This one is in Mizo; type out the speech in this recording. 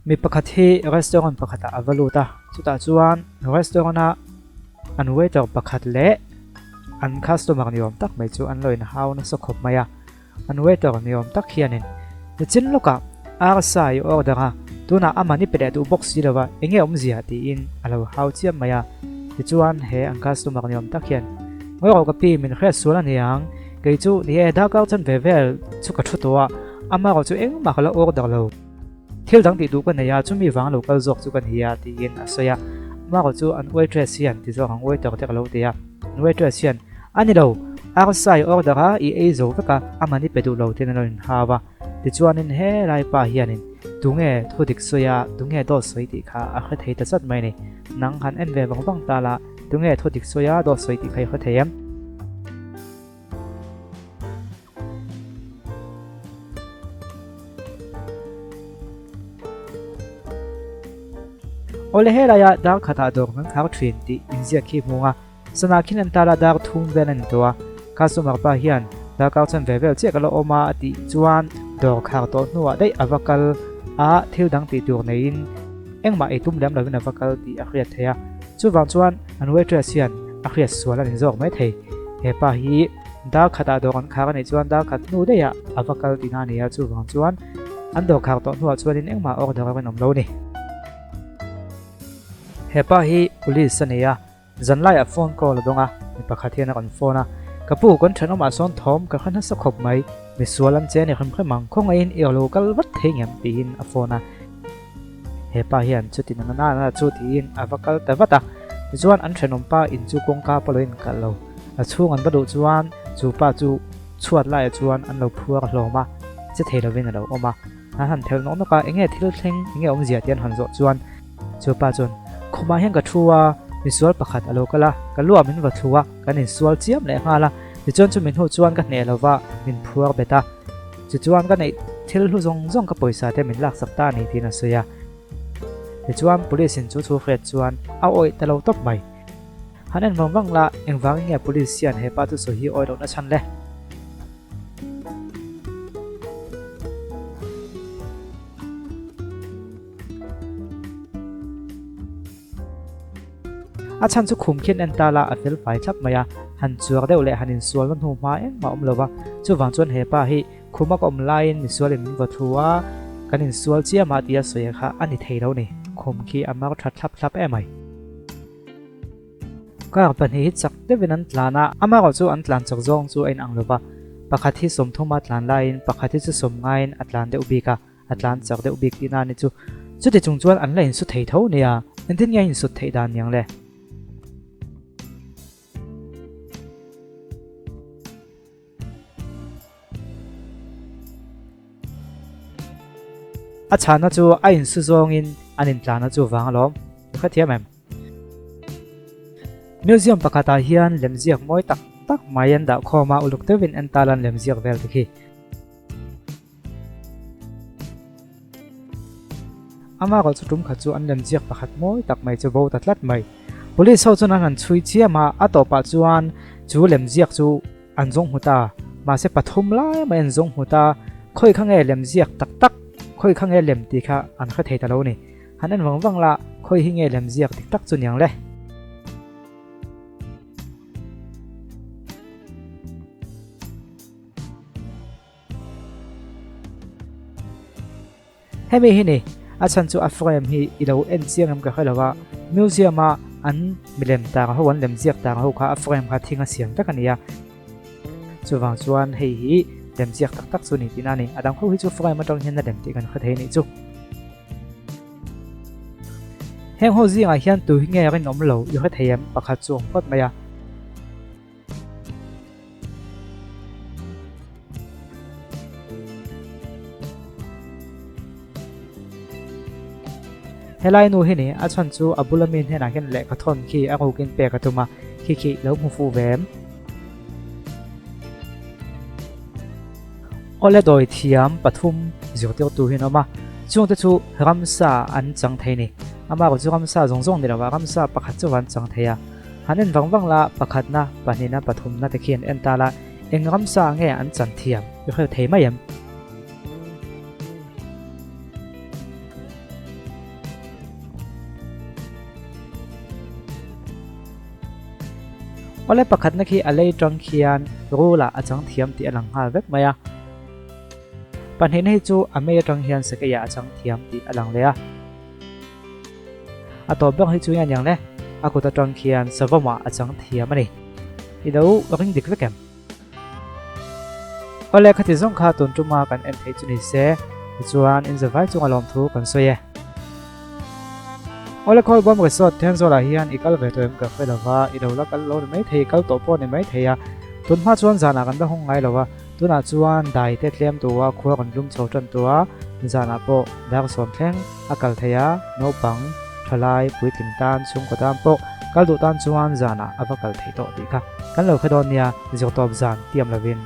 Mi pakhat hi restaurant pakhatah a va lut a, chutah chuan restaurant a an waiter pakhat leh an customer ni awm tak mai chu an lo inhau nasa khawp mai a. An waiter ni awm tak hianin nichin lawkah arsa i order a, tunah aman i pe leh duh bawk si lo va, enge awmzia tiin a lo hau chiam mai a. Tichuan he an customer ni awm tak hian, Ngawi rawh ka pi, min hriat sual a niang, kei chu ni e, darkar chan ve vel chu ka thu tawh a, amarawh chu engmah ka la order lo. Thil dang tih duh ka nei a, chumi vang lo kal zawk chu ka ni a, tiin a sawi a. Amarawh chu an waitress hian ti zawk ang, waiter te ka lo ti a, an waitress hian, A ni lo, arsa i order a, i ei zo vek a, aman i pe duh lo tiin a lo inhau a. Tichuanin helai pa hianin tunge thu dik sawi a, tunge dawt sawi tih kha a hre thei ta chat mai a ni. Nang han en ve vang vang ta la, tunge thu dik sawi a, dawt sawi tih kha i hre thei em? Awle helaia dar khatah dawr kan khar thin tih inziak khi hmung a, Sana khin an tala dar thum vel a ni tawh a, customer pa hian darkar chuan ve vel chiah ka la awm a a tih chuan dawr khar tawh hnuah daih a va kal a, thil dang tih tur neiin engmah ei tum lem lovin a va kal tih a hriat theih a, chuvang chuan an waitress hian a hriat sual a ni zawk mai thei. He pa hi dar khatah dawr an khar a nih chuan dar khat hnu daihah a va kal tihna a ni a, chuvang chuan an dawr khar tawh hnuah chuanin engmah order a rinawm lo a ni. He pa hi police a ni a. Zanlaiah phone call a dawng a, mi pakhat hian a rawn phone a, Ka pu, kan thenawmah sawn thawm ka hre nasa khawp mai, misual an che a ni hrem hrem ang, khawngaihin i lo kal vat thei ngem? tiin a phone a. He pa hian chuti na na na chu tiin a va kal ta vat a, tichuan an thenawm pa in chu kawngka pawh lo inkalh lo, a chhung an va duh chuan chu pa chu chhuat laiah chuan an lo phuar hlawm a, che thei lovin a lo awm a, an han phel nawk nawk a, enge thil thleng, enge awmzia tih an han zawh chuan Chu pa chuan, Khumah hian ka thu a, misual pakhat a lo kal a, ka luah min va thlu a, kan insual chiam leh nghal a, tichuan chu min hnuh chuan ka hneh lo va, min phuar bet a. Tichuan ka neih thil hlu zawng zawng ka pawisa te min laksak ta a ni tiin a sawi a. Tichuan police in chu thu hriat chuan a awih ta lo tawp mai. Han en vang vang la, engvangin nge police hian he pa thusawi hi awih lohna chhan le? A chhan chu khum khian en ta la a fel fai thlap mai a, han chuar deuh leh han insualna hnu hma engmah awm lo va, chuvang chuan he pa hi khuma ka awm laiin misualin min vaw thlu a, kan insual chiam a tia sawi kha a ni thei lo ni, khum khi a mar tha thlap thlap em mai. Car pahnih hi chak deuhin an tlan a, amaherawh chu an tlan chak zawng chu a inang lo va, pakhat hi sawmthuma tlan laiin pakhat hi chu sawm ngaiin a tlan deuh bik a. A tlan chak deuh bik tihna a ni chu. Chuti chung chuan an la insu thei tho nia. Engtin nge a insut theih dan niang le? A chhana chu a insu zawngin an intlana chu vang alawm. I hrethiam em? Museum pakhatah hian lemziak mawi tak tak mai an dah khawm a, uluk deuhin en talan lemziak vel te khi. Ama erawh chu tum khat chu an lemziak pakhat mawi tak mai chu bo ta tlat mai. Police ho chuan an han chhui chiam a, a tawpah chuan chu lemziak chu an zawng hmu ta. Mahse pathum lai mai an zawng hmu ta, khawi kha nge lemziak tak tak, khawi kha nge lem tih kha an hre thei ta lo a ni. Han en vang vang la, khawi hi nge lemziak dik tak chu niang le. Hemi hi ni, a chhan chu a frame hi i lo en chiang em ka hre lo a, museum a an milem tang ho an lemziak tang ho kha a frame kha thing a siam vek a ni a, chuvang chuan hei hi lemziak tak tak chu ni tihna a ni, a dang ho hi chu frame atang hian a lem tih kan hre thei a nih chu. Heng ho zingah hian tu hi nge rinawm lo i hre thei em pakhat chu awm phawt mai a. Helai nu hi ni a chhan chu a bula mi hnenah hian lehkha thawn khi a rukin pek a tum a, khi khi lo hmu fuh ve em? Awle dawi thiam pathum zirtirtu hi an awm a, chungte chu ramsa an chang thei ni. Amaherawhchu chu ramsa zawng zawng ni lovah ramsa pakhat chu an chang thei a. Han en vang vang la, pakhatna, pahnihna, pathumna te khi an en ta la, eng ramsa nge an chan thiam i hre thei mai em? Awle pakhatna khi a lei tang khian rul-ah a chang thiam tih a lang nghal vek mai a. Pahnihna hi chu a mei atang hian sakeiah a chang thiam tih a lang leh a. A tawp ber hi chu hian ang le, a kut atang khian savawmah a chang thiam a ni. I lo ring dik vek em? Awle khati zawng kha tun tuma kan en theih chu ni se, tichuan inzavai chunga lawmthu kan sawi e. Awle Khawlbawm Resort Thenzawl-ah hian i kal ve tawh em ka hre lova, i lo la kal lo ni maithei, kal tawh pawh ni maithei a. Tun hma chuan zanah kan la hawng ngai lo a, tunah chuan dai te tlem tua khua kan lum chho tan tua, zanah pawh dar sawm thleng a kal thei a, naupang, thalai, puitling tan, chhungkaw tan pawh kal duh tan chuan zanah a va kal theih tawh tih kha kan lo hre dawn nia, zirtawp zan tiam lovin.